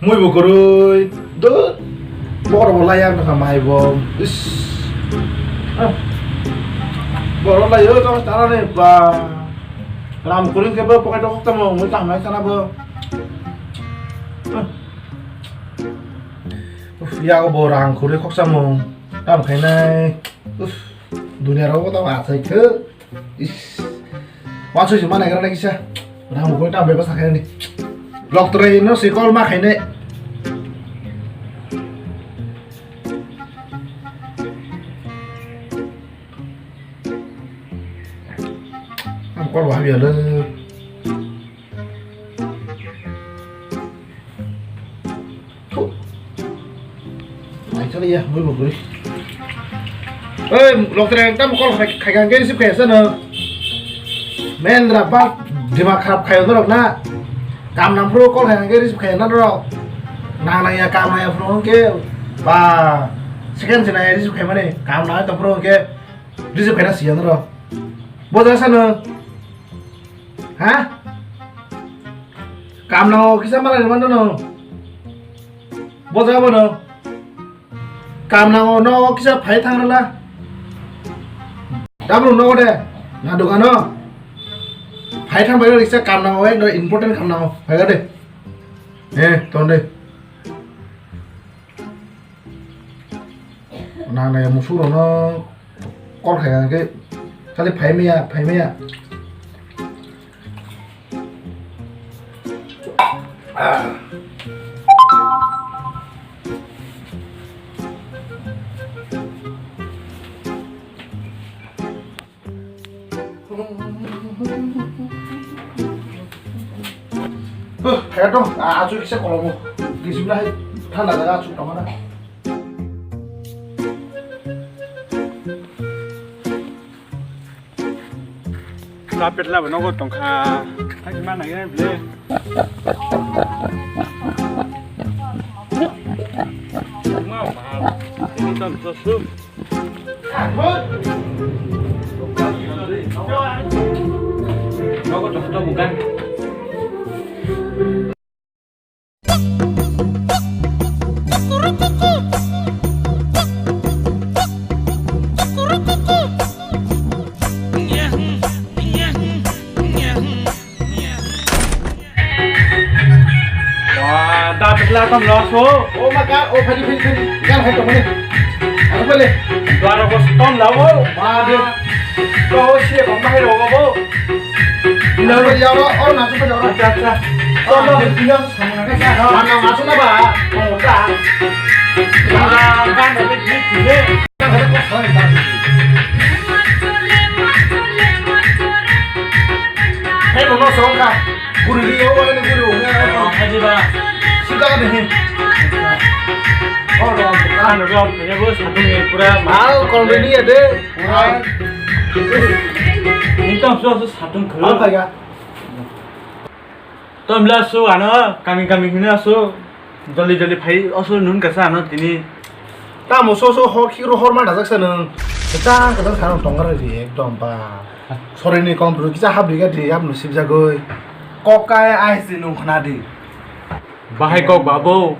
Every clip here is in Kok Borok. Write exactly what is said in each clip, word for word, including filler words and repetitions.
Mui bo kwrwi, do, borok bo laiya wngkha mai bo, is, ah, borok laiyo, tamo tara ni ba, ram kwrwi khe bo pocket o tamo, mui tamo hai sana bo, ah, uf, yago bo ram kwrwi khoksa mung, tamo khainai, uf, dunia rok bo tamo achai khe. Is. Wansoi se mana gara kisa. Rang ko ta bebas khaini. Lok trai no se call ma khaine. Ang call wa biya le. Thu. Mai chali ya, mui bo guri. Oi, loktre, tam call khai, khai kang ke receive khai sa no. Mendra ba, dima kharap khai no rok na. Kam nang pro call khai kang ke receive khai na rok. Nang nang ya kam nang ya pro ke. Ba, second sina ya receive khai mane. Kam nang to pro ke. Receive khai na siya no rok. Bo ja sa no. Ha? Kam nango kisa malai mano no. Boja bono. Kam nango no kisa phai thang rwla. Dabru no de. Na dogano. Phai thang bai kisa kam nango, ekdom important kam nango. Phai ga de. Eh, ton de. Nang nai musuk rok no call khai khe khali phai maya, phai maya. Huh, kaya dong, ah, achu kisa kolomo. Gisim lah, thanda jaga achu tongana. Lapet labo nogo tongkha. Thagi mana ya ble. Ma ma. Ini tam to sup. Wah, dah pekla tam lo so. Oh, maka, oh, phadi, phadi, phadi. Gan hai to mane. Ano pale. Dua ratus ton lo. Ma de. To si ko mai ro bo. Ina ro ya ro, oh, na to ro. Acha, acha. To lo, ina ro samuna ka. Mana masuk na ba? Oh, ta. Ah, kan de ni ni. Hei, no, no, songkha. Guri di, oh, wala ni guri, oh, ya, oh. Hai di ba. Sita ka dehi. Oh, no, ano, ano, ya, bos, itu ni pura. Ah, kalau ni ada. Pura. Ini tu, so, so, satu ke. Apa ya? Tom la su ano kami kami hino asu joldi joldi phai asu nun kasa ano tini. Tamo so so hor khiro hor ma dajak sa nung. Kachang kachang sa nung tongkar ri ekdom ba. Sori ni kom bru kisa habri ga di ap nu sibjagoi. Kok kai ai si nung khna di. Bahai kok babo.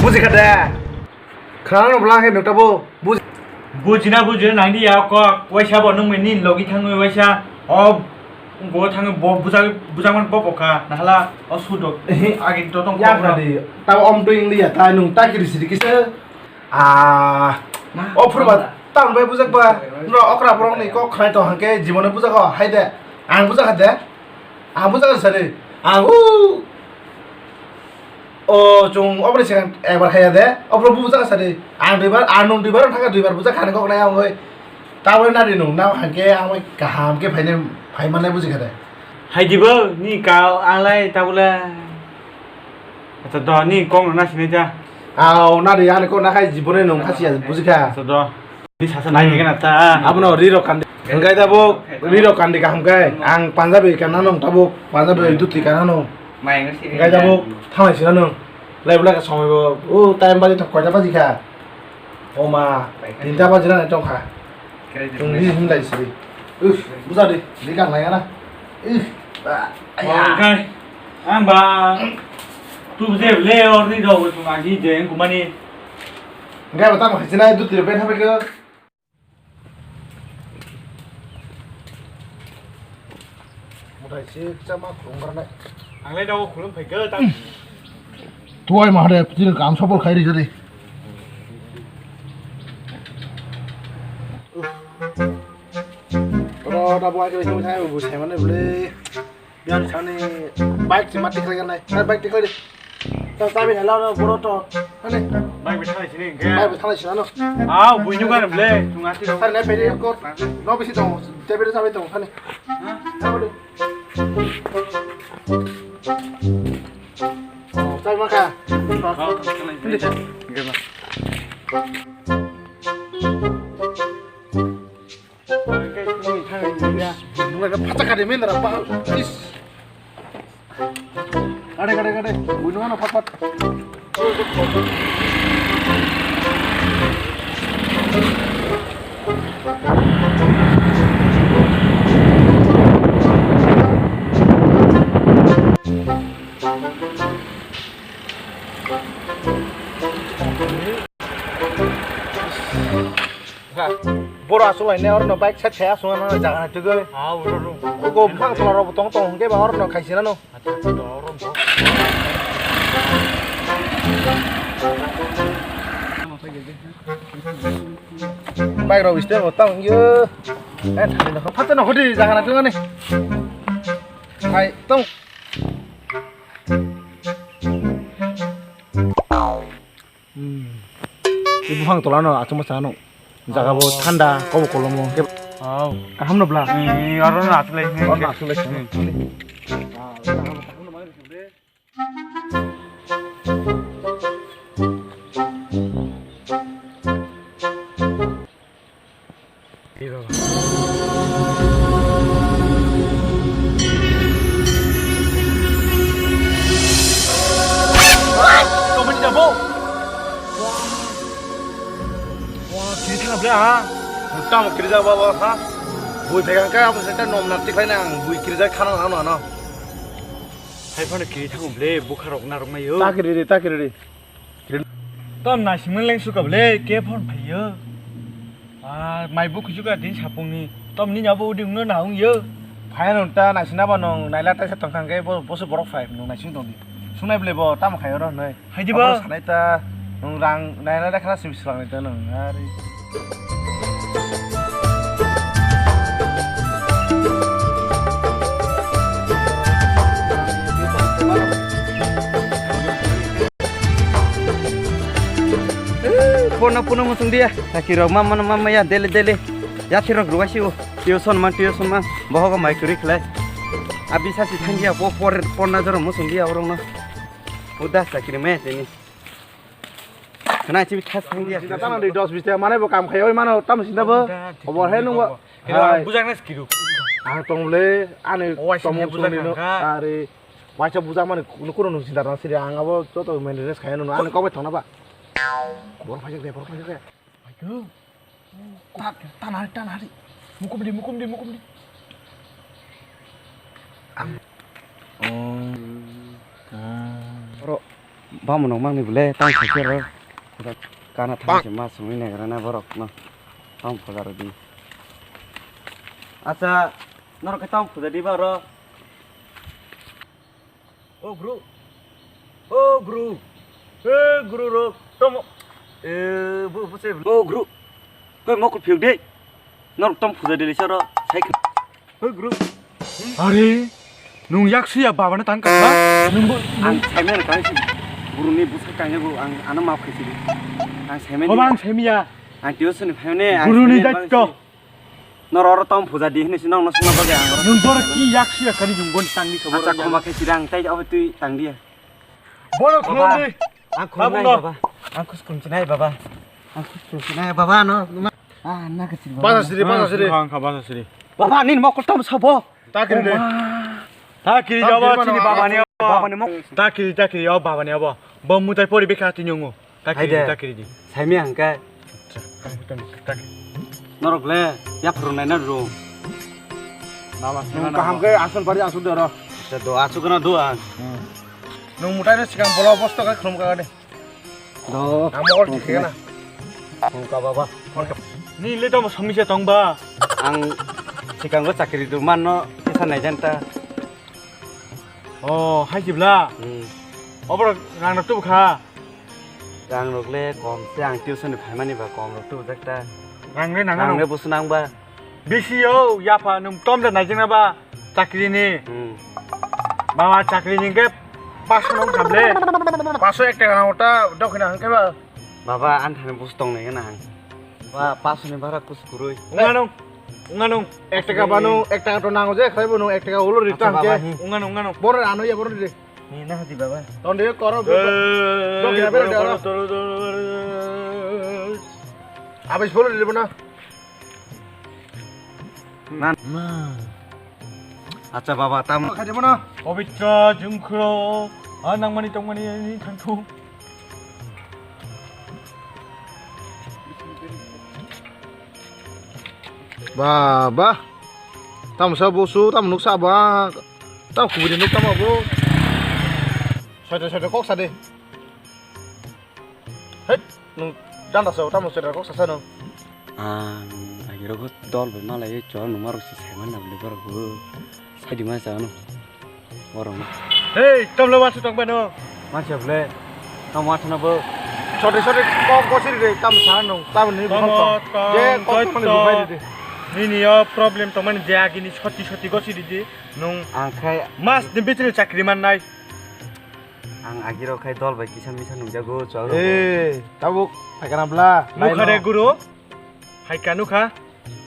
Buji kha de. Khana no bwla khe nukta bo. Buji. Bujina bujina nang di ya kok. Waisa bo nung ni logi thangwi waisa. O go thangwi bo bujak bujak man bo bokha. Nahala o sudok. Agi to tong ya kha di. Ta om to ing li ya ta nung ta kiri siri kisa. Ah, ma, o phurba ma. Tam bai bujak ba. Nro okra borok ni kok khnai to hangke jibone bujak o hai de. Ang bujak ha de. Ang bujak sa de. Ang u. O chung obri se ekbar khaya de. Obro bujak sa de. Ang duibar, ang nung duibar thaka duibar bujak khani kok nai ang oi. Tabole nari nung nang hangke ang oi kaham ke phaine phai manai bujik ha de. Hai dibo ni ka ang lai tabole. Acha do, ni kok no na sini ja. Au, na de, ani kok na khai jibone nung khasi ya, buji kha. Acha do. Ni sasa nai ni kana ta. Abono ri rok kandi. Engkai da bo, ri rok kandi kaham kai. Ang Punjabi kana nung tabuk, Punjabi duti kana nung. Engkai da bo, thanglai sina nung. Lai bwlai ka somoi bo, o time baji thok koita baji kha. O ma, tinta baji na tong kha. Chwng ri himlai siri. Uff, buja di, di kang lai na. Uff, ba, aya. Oke. Ang ba, tu je le or ni do tu ma ji je kumani. Engkai ba tamo khasinai duti ben hape ko. Mutai sik chama khulum garnai. Ang le dago khulum phaikha ta. Tuai ma hade pijil kam sapor khai ri jodi. Oro da buai khe thai bu thai mane bole. Biar sani bike sima tikhlai garnai. Bike tikhlai di. Ta tabi na lao boro to. Ani. Bike bi thanglai sini hwnkhe. Bike bi thanglai sini ano. Ah, buino gana ble. Thung ati. Sani na pedi ko. No bisi tong. Te pedi sabi tong sani. Sabi di. Sabi maka. Hwnkhe ba. Nungla ka phacha kade mendra pa. Is. Kade, kade, kade. Buino ano pat pat. Boro aswk lainai oro no bike side khe aswk ano jaga nai tugwi. Ah, oro ro. Ko bwkhang tola rok bo tong tong hwnkhe ba oro no khaisina no. Acha, acha, oro bo. Bike rok iste bo tang yo. Eh, thani no phacha no hodi jaga nai tugani. Hai tong. Hmm. Ibu phang tola no achuma sa no. Jaga bo thanda, kobo kolomo. Oh. Kaham no bla. Eh, aro na atlai. Aro na atlai. Hmm. Tamo kirijak baba ha. Bui phaikha khe abo se ta nom na tikhlai nang bui kirijak khana ano ano. Hai phano kiri thango ble bukha rok narok nayo. Ta kiri ri, ta kiri ri. Tom naisingmani leng suka ble ke phone phaiyo. Ah, mai bo kuchuka din sapungni. Tom nini abo udi ungno na ungyo. Phai nung ta naising naba nung naila ta se tongthang ke bo, bo se borok phai nung naising tongdi. Sunai ble bo tamo khayo ro nai. Hai di bo. Abo sanai ta nung rang naila da khana sim slang ta nung ari. Porno porno muchung dia. Sakirok ma mano ma maya dele dele. Yathirok rugaisi o. Tuition man tuition man. Bohogo mai kuri khlai. Abi sasi thangya bo por porna joro muchung dia orongno. Uda sakiri me teni. Khna chimi thas thang dia. Tamo di dos bis ta mane bo kam khai oi mano tam sinda bo. Obor he nung bo. Hai. Bujak na skiru. Ang tong le ani tomung sung ni no. Are waisa bujak mane kuno kuno nung sinda rang siri ang abo joto maintenance khai no ani kok bai thong na ba. Bor phajak de bor phajak de. Ayo. Ta, ta nari, ta nari. Mukum di, mukum di, mukum di. Ang. Oh. Ah. Oro, bamo nong mangni bole, tang khaikhe ro. Kuda kana thang se ma sungwi nagra na borok no. Tang phuja rw di. Acha, norok khe tang phuja di ba oro. O guru. O guru. E guru rok. Tomo. E bu bu se. O guru. Koi mokol phiyok de. Norok tom phuja de lisa ro. Sai khe. O guru. Are. Nung yak suya baba na tang ka. Nung bo. Ang saimya na kai si. Guru ni busa kang ya bu ang ana maaf khai si. Ang saimya. Oba ang saimya. Ang tiyo sini phai ne. Guru ni dakto. Norok oro tamo phuja di hinwi se nokno swngna bagwi ang oro. Nwng borok ki yak suya kani nwng boni tangdi khe borok. Acha, khoma khe sida ang tai abo twi tangdi ya. Bono khulumdi. Ang khulumnai baba. Ang khus khulumsinai baba. Ang khus khulumsinai baba no. Ah, na kachil baba. Basa siri, basa siri. Basa siri. Baba, nini mokol tom sabo. Takiri de. Takiri jabo chini baba ni abo. Baba ni mok. Takiri, takiri, o baba ni abo. Bo mutai pori bekha tini ungu. Takiri, takiri di. Saimi ang kai. Norok le, ya phuru nai na ro. Nung kaham ke asal bari asal doro. Acha do, asal kana do ang. Nung mutai no sikang bolo bosto kai khulum ka de. Do. Amo ol thik na. Khulum ka baba. Ni le to mo samisa tong ba. Ang sikang go chakri do man no kisa nai jan ta. Oh, hai jibla. Hmm. Obo rang rok tubu kha. Rang rok le kom se ang tuition ni phaimani ba kom rok tubu jak ta. Rang le nang rang le busu nang ba. Bisi yo yapha nung tom da naijing na ba chakri ni. Hmm. Mama chakri ni ke paso nung tham le. Paso ek taka nang ta dokhina hang ke ba. Baba, an thani bus tong nai gana ang. Ba, paso ni bara kus kurui. Unganung, unganung. Ek taka banu, ek taka to nango je, khai banu, ek taka ulo ri tang je. Unganung, unganung. Boro ano ya, boro ri. Ni na hati baba. Ton de koro. Dok ya bere daro. Abis boro ri bana. Nan. Acha baba, tam. Khai de bana. Pabitra jungkhro. Ah, nang mani tong mani ni thangthu. Ba, ba. Tamo sa bosu, tamo nuksa ba. Tamo kubuni nuk tamo bo. Soita, soita kok sa de. Hei, nung janda sa, tamo soita kok sa sa nung. Ang agirok dol bai malai chol nung marok si saiman na bli borok bo. Saidi ma sa nung. Borok no. Hei, tamo lo wasu tong ba no. Mansi ble. Tamo wasu na bo. Sote sote kok gosiri de tam sa nung. Tam ni bukong kong. Je kok tong mani bukai de. Nini yo problem tong mani je agini soti soti gosiri de. Nung ang khai mas ni bitri chakri man nai. Ang agirok khai dol bai kisa misa nungjago chwal rok. Eh, tabuk phaikana bla. Nukha de guru. Hai kanu kha.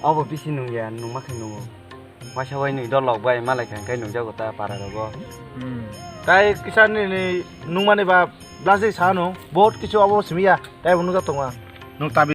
Obo bisi nungya, nungma khe nungo. Waisa wainwi dolok bai malai kha, hwnkhe nungjago ta para rogo. Hmm. Tai kisa nini nungmani ba blasik sano, bahut kichu obo simiya, tai bo nukjak tongo ang. Nung tabi